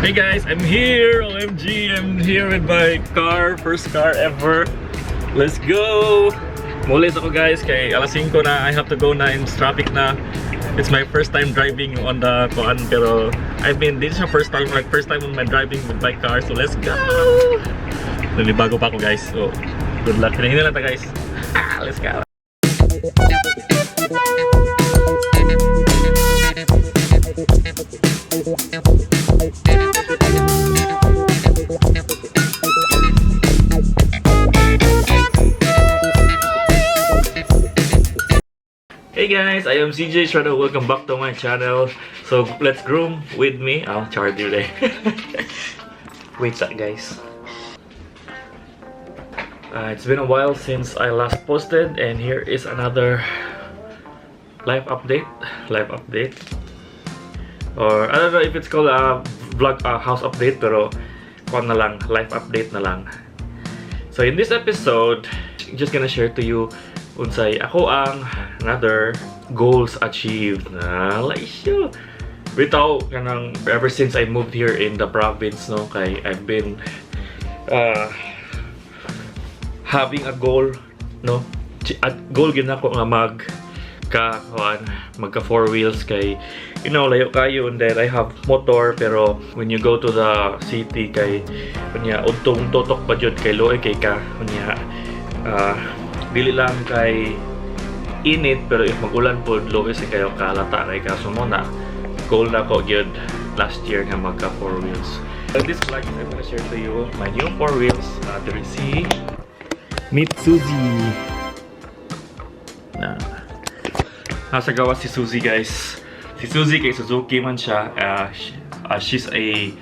Hey guys, I'm here! OMG, I'm here with my car, first car ever. Let's go! Mulis ako guys, kay alas 5 na, I have to go na, in traffic na. It's my first time driving on the kuan, pero I mean, this is my first time, like first time on my driving with my car, so let's go! Nanibago pa ako guys, so good luck. Hinahin lang ta guys. Ah, let's go! Hey guys, I am CJ Shredder. Welcome back to my channel. So let's groom with me. I'll charge you there. Wait that guys. It's been a while since I last posted, and here is another life update. Life update, or I don't know if it's called a vlog, house update, pero kuwan na lang, life update na lang. So in this episode, just gonna share to you unsay ako ang another goals achieved na laisyo. Bitaw kanang ever since I moved here in the province, no, kay I've been having a goal, no, at goal gyud nako nga mag ka kuan, magka four wheels kay layo kayo, and then I have motor, pero when you go to the city kay unya udtong tutok pa jud kay luoy kay ka unya, dili lang kay init, pero if magulan pod luoy sa kayo kalata kay ka. So mo na goal na ko gyud last year nga magka four wheels. In this vlog, I'm gonna share to you my new four wheels. There is si Mitsuji na nasa gawas si Suzy guys. Si Suzy kay Suzuki man siya. She's a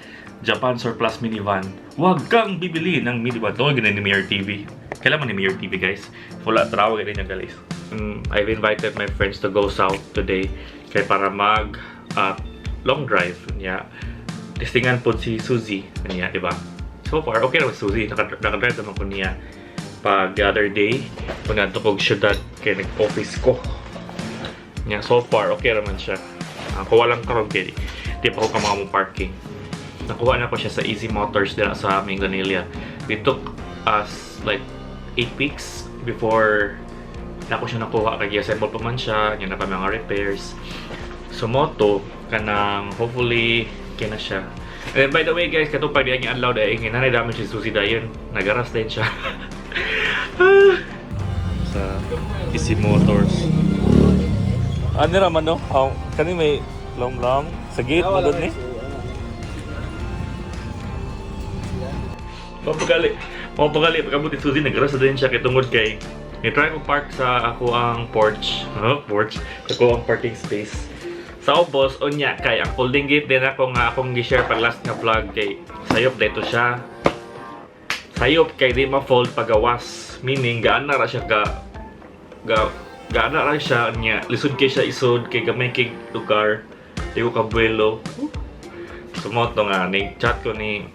Japan surplus minivan. Huwag kang bibili ng minivan. Ito, ganun ni Mayor TV. Kailan man ni Mayor TV guys? Wala, trawag ganun niya guys. I've invited my friends to go south today kay para mag long drive. Niya. Testingan po si Suzy. Niya, di ba? So far, okay naman si Suzy. Nakadrive naman ko niya pag the other day. Kung nandito kog syudad kay nag-office ko. Nya, so far, okay naman siya. Kuha lang karon kay di pa ko kama mo parking. Nakuha na ko siya sa Easy Motors dira sa Minglanilla. It took us like 8 weeks before na ko siya nakuha kay assemble pa man siya, nya na pa mga repairs. So moto kanang hopefully kina siya. And then, by the way guys, katong pag diyan adlaw dahil nanay damage si Suzy dayon, nagaras din siya. Sa Easy Motors. Ano raman no? Oh, kani may lom-lom sa gate mo ni. Mapagali. Mapagali pagkabot ni Suzy nagaras na din siya kay tungod kay ni-try ko park sa ako ang porch. Oh, porch. Ako ang parking space. Sa ubos unya kay ang folding gate din ako nga akong gi-share pag last nga vlog kay sayop dito siya. Sayop kay di ma-fold pagawas. Meaning gaan na ra siya ga ga gaana ra siya niya, lisod kay siya isod kay gamay kay lugar, di ko kabuelo. So mo to nga ni chat ko ni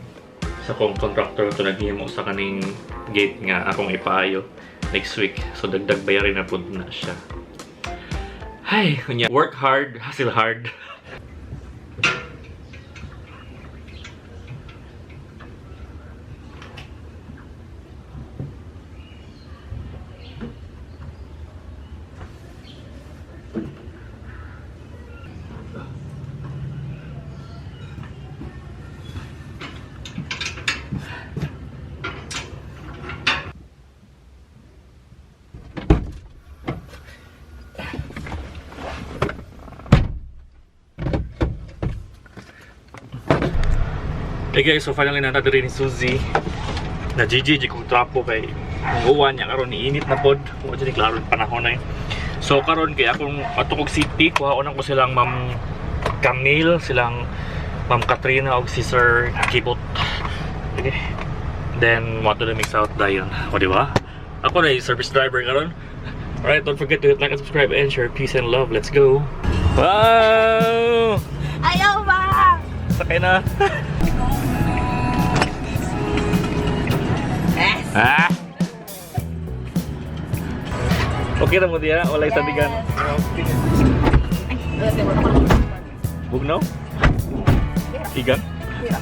sa kong contractor to naghimo sa kaning gate nga akong ipaayo next week, so dagdag bayarin na pud na siya. Hay unya, work hard, hustle hard. Hey guys, so finally nata diri ni Suzy. Na GG kong trapo kay ang uwan niya karon ni init na pod. Wa jud ni klaro ang panahon na. So karon kay akong ato kog city, kuha ko silang Ma'am Camille, silang Ma'am Katrina og si Sir Kibot. Okay. Then mo to mix out dayon. O di ba? Ako na yung service driver karon. Alright, don't forget to hit like and subscribe and share. Peace and love. Let's go. Wow! Ayaw ba? Sakay na. Yes. Ah! Okay na mo diya? Walay sabigan. Ay, Bugnaw? Igan? Hira.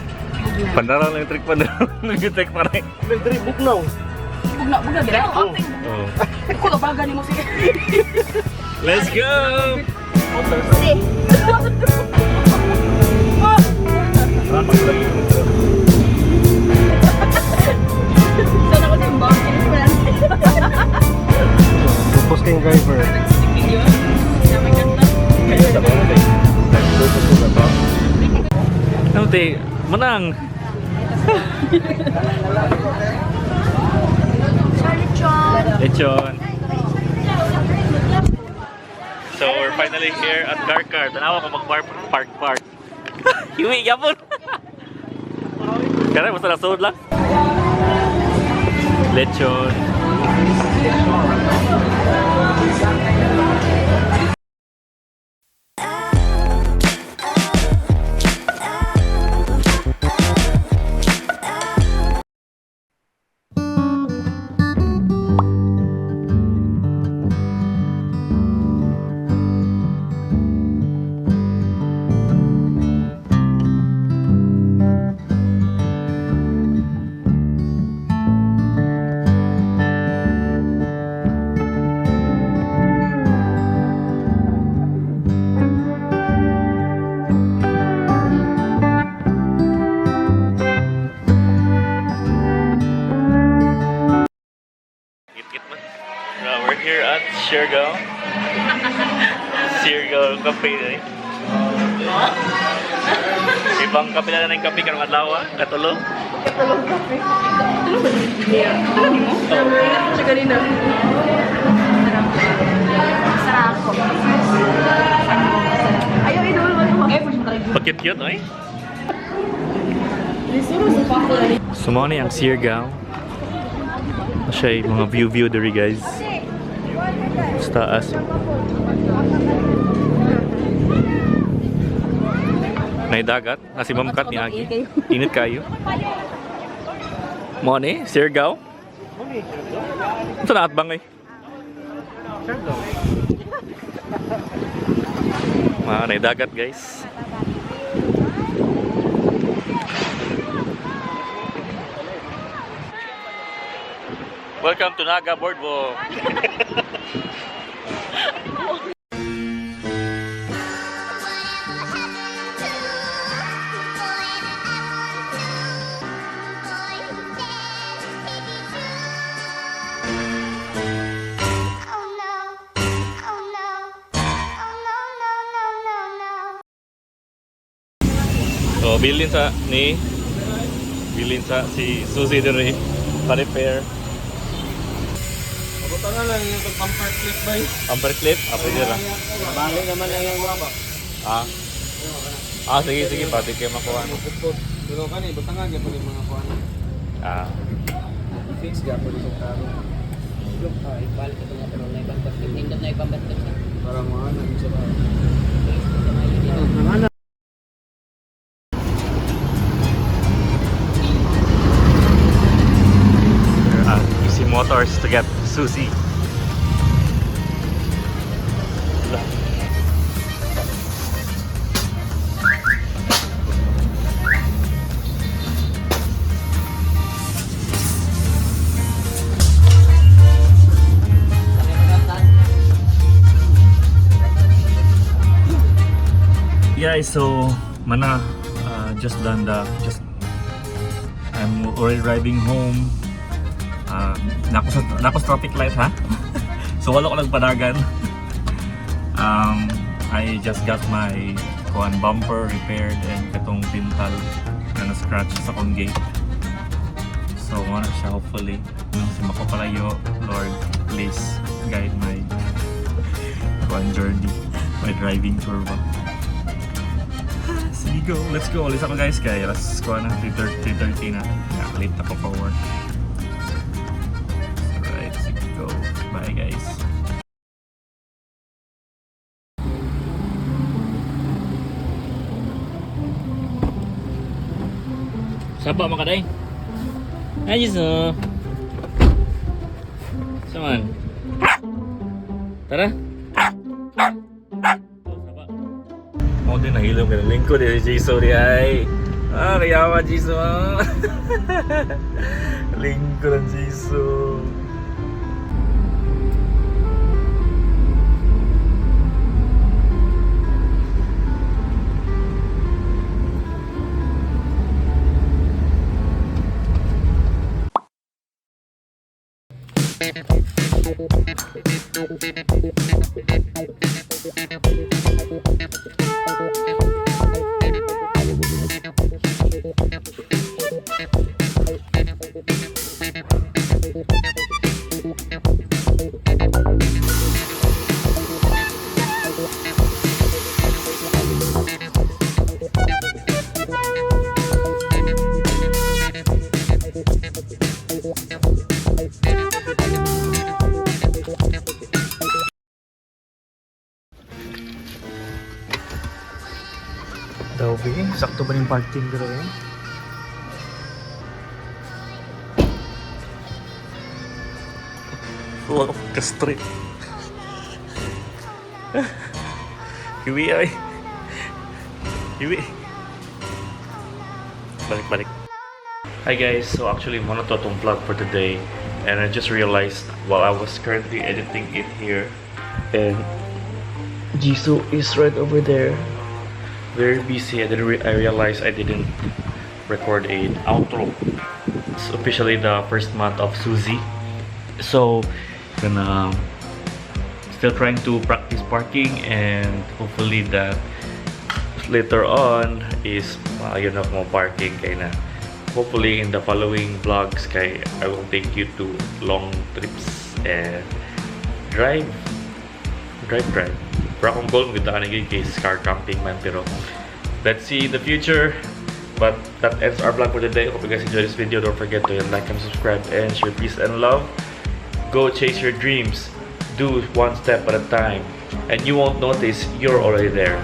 Pandarang lang trick, pandarang lang trick pare. Nagdiri bugnaw. Bugna, bugna, dira. Oh. Oh. Ko baga nimo sige. Let's go! Si. Sana ko sa bang. Tapos kayong driver. Ano te? Manang! Lechon. So we're finally here at Car Car. Tanawa ko mag-park park park. Hiwi gyapon. Kaya basta nasud lang. Lechon. Git-git man. We're here at Siargao. Siargao Cafe eh. Ibang kape na lang ng kape karong adlaw ah. Katulog. Tulog kape. Tulog ba? Tulog nimo? Siya ganina. Sarap. Ayaw idol mo. Pagkit-cute oy. Sumoni ang Siargao. Siya yung mga view-view diri guys. Sa taas. Nay dagat, na si Ma'am Kat ni Agi. Init kayo. Mo ni Siargao. Ito na atbang eh. Mga nay dagat guys. Welcome to Naga Boardwalk. Oh no. Oh no. Oh no, no, no, no, no. So, bilin sa ni bilin sa si Susie diri pa-repair. Pabutan na lang yung pamper clip bay. Amber clip, ah, pwede ra. Bali naman lang yung mga ba. Ah. Ah, sige sige, pati kayo makuha no. Putput. Pero kani butangan gyud yung mga kuan. Ah. Fix gyapon sa karo. Ibalik ito nga pero naibang basket. Nindot na ibang basket siya. Para mga ano sa ba. Easy Motors to get Susie. Yeah, so mana just done the just I'm already driving home. Nako sa traffic light ha. So wala ko nagpadagan. I just got my kuan bumper repaired and katong pintal na na-scratch sa akong gate. So wala siya hopefully. Nung si makapalayo, Lord, please guide my kuan journey, my driving tour ba. Sige go, let's go. Alis ako guys kay alas kuan na 3:30 3:30 na. Yeah, late ako for work. Alright, sige go. Bye guys. Saba man kaday. Ay, Jiso. Saman. Tara. Oh, saba. Mo din nahilom kay lingkod eh, Jiso di ay. Ah, kayawa, Jisoo. Lingkuran, Jisoo. Daw, sakto ba yung parking dito eh? Wow, ka-straight. Hiwi ay. Hiwi. Balik, balik. Hi guys, so actually muna to atong vlog for today, and I just realized while I was currently editing it here, and Jisoo is right over there. Very busy. I didn't I realized I didn't record an outro. It's officially the first month of Suzy. So gonna still trying to practice parking, and hopefully that later on is maayo na mo parking kay na hopefully in the following vlogs kay I will take you to long trips and drive drive drive. Pero akong goal magdaan na gyud kay car camping man, pero let's see in the future. But that ends our vlog for today. Hope you guys enjoyed this video. Don't forget to hit like and subscribe and share. Peace and love. Go chase your dreams. Do one step at a time, and you won't notice you're already there.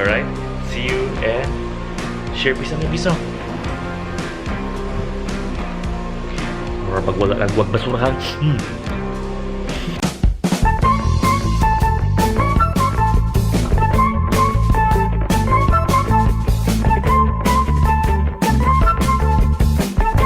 All right, see you and share. Peace and peace. Mura pag wala nagwag basurahan.